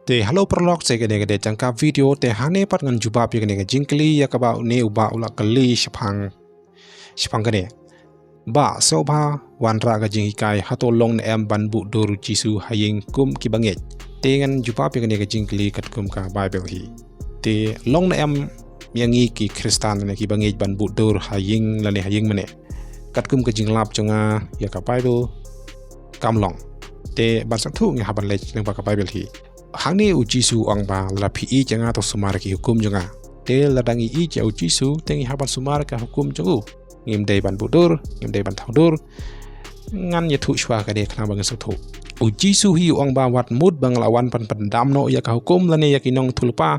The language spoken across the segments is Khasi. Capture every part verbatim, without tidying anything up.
Te hello paralok, sa kane ka dei tang ka video, te hangne pat ngan jubab ïa kane ka jingkylli ïa kaba une u bah u la kylli shaphang, shaphang kane. Bah, sngewbha wanrah ka jinghikai, hato long ne em ban buh dur Jisu ha ïing kum ki bangeit? Te ngan jubab ïa kane ka jingkylli katkum ka Bible hi. Te long ne em ïa ngi ki Khristan ne ki bangeit ban buh dur ha ïing lane ha ïing mane? Katkum ka jinglap jong nga ïa ka Bible, kam long. Te ban sngewthuh ngi hap ban leit lyngba ka Bible hi. Hangne u Jisu u ong ba lada phi ïeit ïa nga to sumar ki hukum jong nga. Te lada ngi ïeit ïa u Jisu te ngi hap ban sumar ka hukum jong u. Ngim dei ban buh dur, ngim dei ban thaw dur. Ngan ïathuh shuwa ka dei khnang ba ngin sngewthuh. U Jisu hi u ong ba wat mut ba nga la wan ban pyndam noh ïa ka hukum lane ïa ki nongïathuhlypa,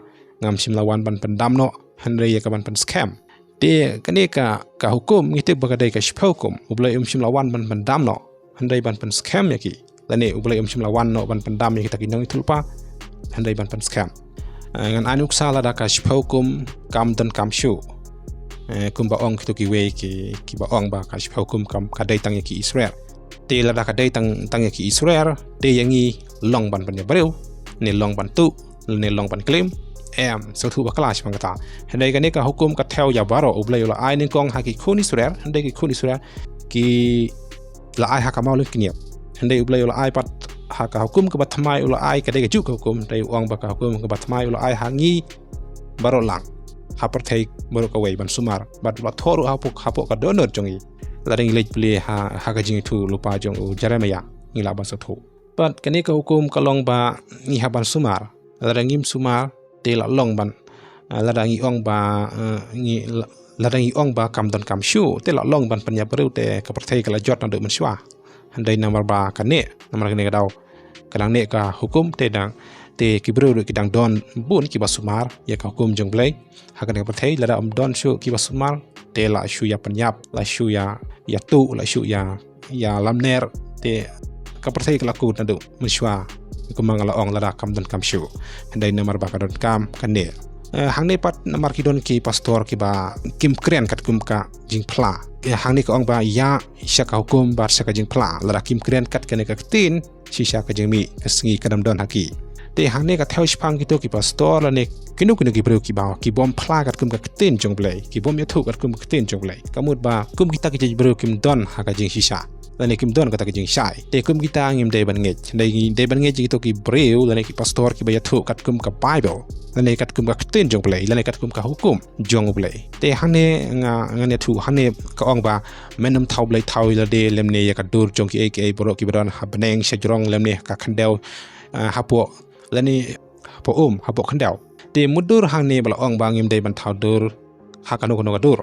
ngam shym la wan ban pyndam noh, hynrei ïa ka ban pynskhem. Te kane ka, ka hukum ngi tip ba ka dei ka shiphew hukum. U Blei um shym la wan ban pyndam noh, hynrei ban pynskhem ïa ki. Lane u Blei um shym la wan noh ban pyndam ïa kita ki nongïathuhlypa, hynrei ban pynskhem. Eh, ngan ai nuksa lada ka shiphew hukum kam donkam shuh. Eh, kumba ong kito kiwei ki, kiba ong ba ka shiphew hukum kam, ka dei tang ïa ki Israel. Te lada ka dei tang, tang ïa ki Israel, te ïa ngi long ban pynïabriew, ne long ban tuh, ne long ban klim? Em, sngewthuh bakla shaphang kata. Hynrei kane ka hukum ka thew ïa baroh. U Blei u la ai nyngkong ha ki khun Israel, hynrei ki khun Israel ki la ai ha ka mawlyngkniap. Hynrei u Blei u la ai pat ha ka hukum kaba thymmai, u la ai ka dei kajuh ka hukum, hynrei u ong ba ka hukum kaba thymmai u la ai ha ngi baroh lang, ha pyrthei baroh kawei ban sumar. Bad u la thoh ruh hapoh, hapoh ka dohnud jong ngi. Lada ngi leit pule ha, ha ka jingïathuhlypa jong u Jeremiah, ngi lah ban sngewthuh. Bad kane ka hukum ka long ba ngi hap ban sumar. Lada ngim sumar te la long ban, eh, lada ngi ong ba, eh, ngi la-, lada ngi ong ba kam donkam shuh te la long ban pynïabriew, te ka pyrthei ka la jot naduh mynshuwa. Hynrei namar ba ka neh, namar kane ka daw ka dang neh ka hukum, te dang, te ki briew ruh ki dang don bun kiba sumar ïa ka hukum jong Blei. Ha kane ka pyrthei lada ym don shuh kiba sumar, te la shu ïa pynïap, la shu ïa, ïa tuh, la shu ïa, ïa lamner, te ka pyrthei ka la kut naduh mynshuwa. Kumba nga la ong, lada kam donkam shuh. Hynrei namar ba ka donkam, ka neh. Eh, hangne pat namar ki don ki pastor kiba kim kren katkum ka jingphla. Eh, hangne ka ong ba ïa sha ka hukum bad sha ka jingphla. Lada kim kren kat kane ka ktien, shisha ka jingmih ka sngi kan ym don ha ki. Te hangne ka thew shaphang kito ki pastor lane kino kino ki briew kiba, ki bym phla katkum ka ktien jong Blei, ki bym ïathuh katkum ka ktien jong Blei. Ka mut ba kum kita ki jait briew kim don ha ka jingshisha, lane kim don kata ka jingshai. Te kum kita ngim dei ban ngeit. Dei, dei ban ngeit ïa kito ki briew lane ki pastor kiba ïathuh katkum ka Bible, lane katkum ka ktien jong Blei, lane katkum ka hukum jong U Blei. Te hangne nga, ngan ïathuh, hangne ka ong ba men ym thaw blei thaw ïa lade lymne ïa ka dur jong kiei kiei baroh kiba don ha bneng shajrong lymne ka khyndew, eh, hapoh, lane hapoh um, hapoh khyndew. Te mutdur hangne ba la ong ba ngim dei ban thaw dur ha kano kano ka dur.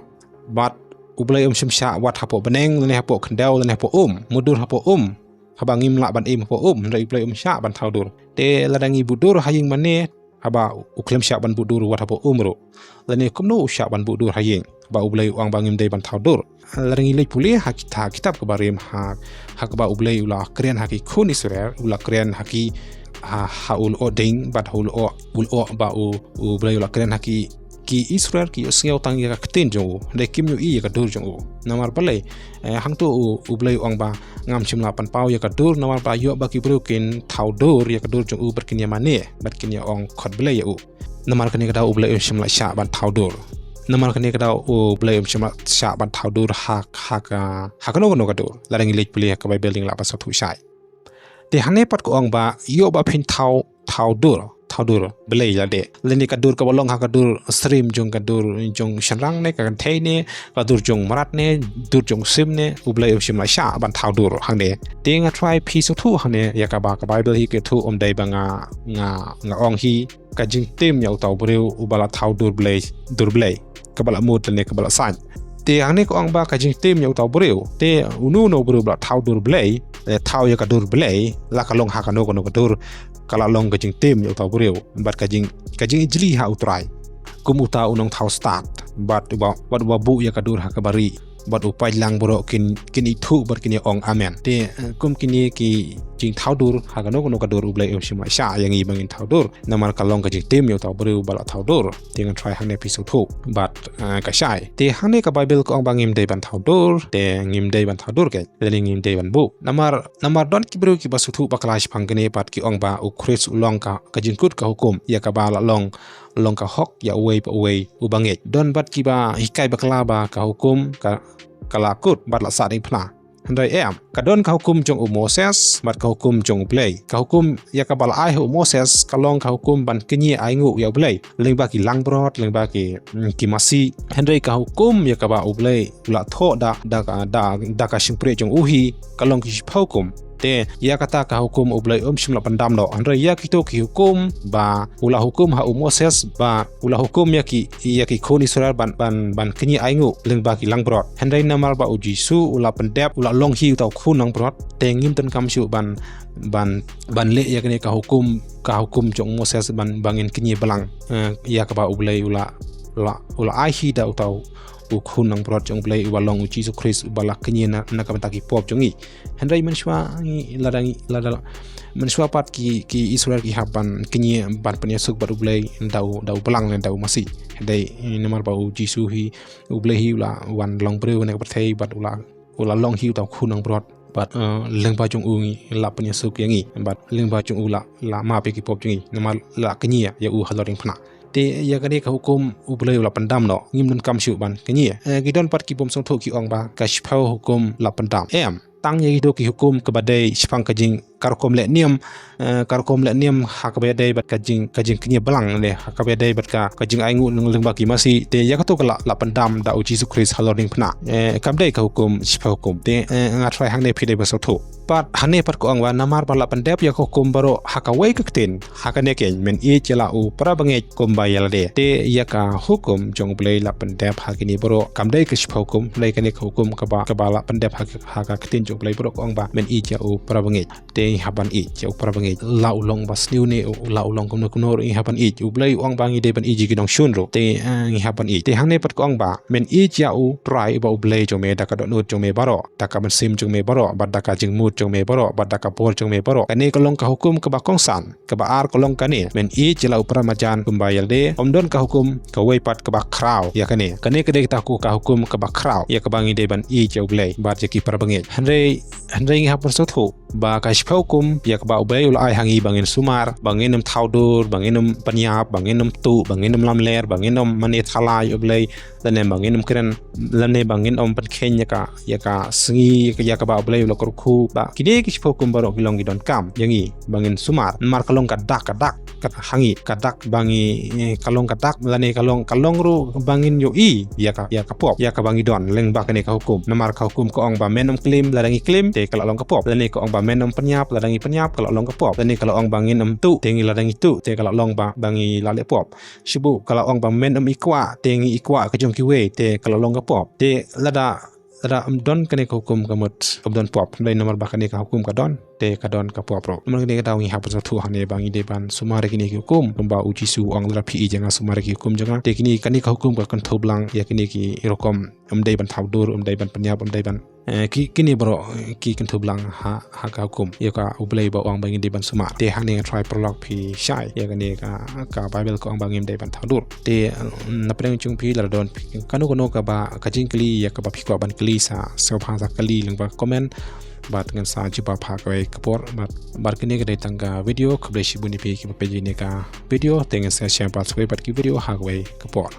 Bad U Blei um shym shah wat hapoh bneng lane hapoh khyndew lane hapoh um. Mutdur hapoh um, haba ngim lah ban im hapoh um, hynrei U Blei um shah ban thaw dur. Te lada ngi buh dur ha ïing mane, haba u khlem shah ban buh dur wat hapoh um ruh, lane kumno u shah ban buh dur ha ïing, haba U Blei u ong ba ngim dei ban thaw dur? Lada ngi leit pule ha kita, kitab kaba rim, ha, ha kaba U Blei u la kren ha ki khun Israel, u la kren ha ki, ha, ha u lyoh ding, bad ha u lyoh, u lyoh ba u, U Blei u la kren ha ki, ki Israel ki ïohsngew tang ïa ka ktien jong u, hynrei kim ïohi ïa ka dur jong u. Namar balei? Eh, hangto U, U Blei u ong ba ngam shym la pynpaw ïa ka dur, namar ba ïoh ba ki briew kin thaw dur ïa ka dur jong u bad kin ïa mane, bad kin ïa ong khot blei ïa u. Namar kane ka daw U Blei um shym la shah ban thaw dur. Namar kane ka daw U Blei um shym la shah ban thaw dur ha, ha ka, ha kano kano ka dur. Lada ngi leit pule ha ka Bible dang lah ban sngewthuh shai. Te hangne pat ka ong ba ïoh ba phin thaw, thaw dur, thaw dur blei lade. Lane ka dur kaba long ha ka dur stream jong, ka dur jong shynrang ne, ka kynthei ne, ka dur jong mrad ne, dur jong sim ne, U Blei um shym la shah ban thaw dur hangne. Te nga try phi sngewthuh hangne ïa kaba ka Bible hi ka ïathuh, um dei ba nga, nga, nga ong hi. Ka jingtim ïa uta u briew uba la thaw dur blei, dur blei, kaba la mut lane kaba la saiñ. Te hangne ka ong ba ka jingtim ïa uta u briew, te uno uno u briew ba la thaw dur blei, eh, thaw ïa ka dur blei, la ka long ha kano kano ka dur, ka la long ka jingtim ïa uta u briew bad ka jing, ka jingijli ha U Trai. Kum uta u nongthaw stad, bad uba, bad uba buh ïa ka dur ha kaba rieh. bad u paidlang baroh kin, kin ithuh bad kin ïa ong amen. Te, eh, kum kine ki jingthaw dur, ha kano kano ka dur U Blei um shym la shah ïa ngi ba ngin thaw dur. Namar ka long ka jingtim ïa uta u briew ba la thaw dur. Te ngan try hangne phi sngewthuh. Bad, eh, ka shai. Te hangne ka Baibl ka ong ba ngim dei ban thaw dur, te ngim dei ban thaw dur keiñ. Lane ngim dei ban buh. Namar, namar don ki briew kiba sngewthuh bakla shaphang kane bad ki ong ba U Khrist u long ka, ka jingkut ka hukum. Ïa kaba la long, long ka hok ïa uwei pa uwei uba ngeit. Don bad kiba hikai bakla ba ka hukum ka, ka la kut bad la sah diengphna. Hynrei em, ka don ka hukum jong u Moses, bad ka hukum jong U Blei. Ka hukum ïa kaba la ai ha u Moses, ka long ka hukum ban kñia ainguh ïa U Blei. Lyngba ki langbrot, lyngba ki, mm, ki masi. Hynrei ka hukum ïa kaba U Blei u la thoh da, da ka, da, da ka shympriah jong u hi, ka long ki shiphew hukum. Te, ïa kata ka hukum U Blei um shym la pyndam noh. Hynrei ïa kito ki hukum ba u la hukum ha u Moses ba u la hukum ïa ki, ïa ki khun Israel ban, ban, ban kñia ainguh lyngba ki langbrot. Hynrei namar ba U Jisu u la pyndep, u la long hi uta u khun langbrot. Te ngim donkam shuh ban, ban, ban leh ïa kane ka hukum, ka hukum jong u Moses ban, ba ngin kñia balang. Eh, ïa kaba U Blei u la, la, u la ai hi da uta u u khun langbrot jong U Blei uba long U Jisu Khrist uba la kñia na, na ka bynta ki pop jong ngi. Hynrei mynshuwa ngi lada ngi, lada, mynshuwa pat ki, ki Israel ki hap ban kñia ban pynïasuk bad U Blei da u, da u balang ne da u masi. Hynrei namar ba U Jisu hi, U Blei hi u la wan long briew na ka pyrthei bad u la, u la long hi uta u khun langbrot. Bad, eh, lyngba jong u ngi la pynïasuk ïa ngi. Bad lyngba jong u la, la map ïa ki pop jong ngi. Namar la kñia ïa u halor diengphna. Te ïa kane ka hukum U Blei u la pyndam noh, ngim donkam shuh ban kñia. Eh, ki don pat ki bym sngewthuh ki ong ba ka shiphew hukum la pyndam. Em, tang ïa kito ki hukum kaba dei shaphang ka jing, ka rukom leh niam, eh, ka rukom leh niam ha kaba ïadei bad ka jing, ka jingkñia balang ne, ha kaba ïadei bad ka, ka jingainguh lyng-, lyngba ki masi. Te ïa kato ka la, la pyndam da U Jisu Khrist halor diengphna. Eh, kam dei ka hukum, shiphew hukum. Te, eh, nga try hangne phi dei ban sngewthuh. Pat hangne pat ka ong ba namar ba la pyndep ïa ka hukum baroh ha kawei ka ktien, ha kane keiñ, men ïeit ïa la u para bangeit kumba ïa lade. Te ïa ka hukum jong U Blei la pyndep ha kine baroh, kam dei ka shiphew hukum, hynrei kane ka hukum kaba, kaba la pyndep ha, ha ka ktien jong U Blei baroh ka ong ba men ïeit ïa u para bangeit. Te ngi hap ban ïeit ïa u para bangeit. La u long ba sniew ne, u, la u long kumno kumno ruh ngi hap ban ïeit. U Blei u ong ba ngi dei ban ïeit ïa ki nongshun ruh. Te, eh, ngi hap ban ïeit. Te hangne pat ka ong ba men ïeit ïa U Trai uba U Blei jong me da ka dohnud jong me baroh, da ka mynsiem jong me baroh, bad da ka jingmut jong me baroh, bad da ka bor jong me baroh. Kane ka long ka hukum kaba kongsan. Kaba ar ka long kane, men ïeit ïa la u para marjan kumba ïa lade. Ym don ka hukum kawei pat kaba khraw ïa kane. Kane ka dei kata ka hukum kaba khraw ïa kaba ngi dei ban ïeit ïa U Blei bad ïa ki para bangeit. Hynrei, hynrei ngi hap ban sngewthuh ba ka shiphew hukum ïa kaba U Blei u la ai ha ngi ba ngin sumar, ba ngin ym thaw dur, ba ngin ym pynïap, ba ngin ym tuh, ba ngin ym lamler, ba ngin ym mane thala ïa U Blei, lane ba ngin ym kren, lane ba ngin ym pynkheiñ ïa ka, ïa ka sngi, ïa kaba U Blei u la kyrkhu. Ba kine ki shiphew hukum baroh ki long ki donkam ïa ngi ba ngin sumar. Namar ka long ka dak, ka dak, ka ha ngi, ka dak ba ngi, eh, ka long ka dak, lane ka long, ka long ruh ba ngin ïohi ïa ka, ïa ka pop, ïa kaba ngi don lyngba kane ka hukum. Namar ka hukum ka ong ba men ym klim, lada ngi klim, te ka la long ka pop. Lane ka ong ba men ym pynïap, lada ngi pynïap, ka la long ka pop. Lane ka la ong ba ngin ym tuh, te ngi lada ngi tuh, te ka la long ba, ba ngi la leh pop. Shibun ka la ong ba men ym ikwah, te ngi ikwah ka jong kiwei, te ka la long ka pop. Te lada, lada ym don kane ka hukum ka mut kam don pop. Hynrei namar ba kane ka hukum ka don, te ka don ka pop ruh. Namar kane kata ngi hap ban sngewthuh hangne ba ngi dei ban sumar ïa kine ki hukum. Kumba U Jisu u ong lada phi ïeit ïa nga sumar ïa ki hukum jong nga. Te kine, kane ka hukum ka kynthup lang ïa kine ki rukom ym dei ban thaw dur, ym dei ban pynïap, ym dei ban Eh, ki, kine baroh, eh, ki kynthup lang ha, ha ka hukum. Ïa ka U Blei ba u ong ba ngin dei ban sumar. Te hangne nga try paralok phi shai. Ïa kane ka, ka Baibl ka ong ba ngim dei ban thaw dur. Te, eh, na pdeng jong phi lada don phi kano kano kaba, ka jingkylli ïa kaba phi kwah ban kylli sa, sngewbha sa kylli lyngba comment. Bad ngan sa jubab ha kawei ka por. Bad, bad kane ka dei tang ka video, khublei shibun ïa phi kiba peit ïa kane ka video. Te ngan sa share bad sa kawei bad ki video ha kawei ka por.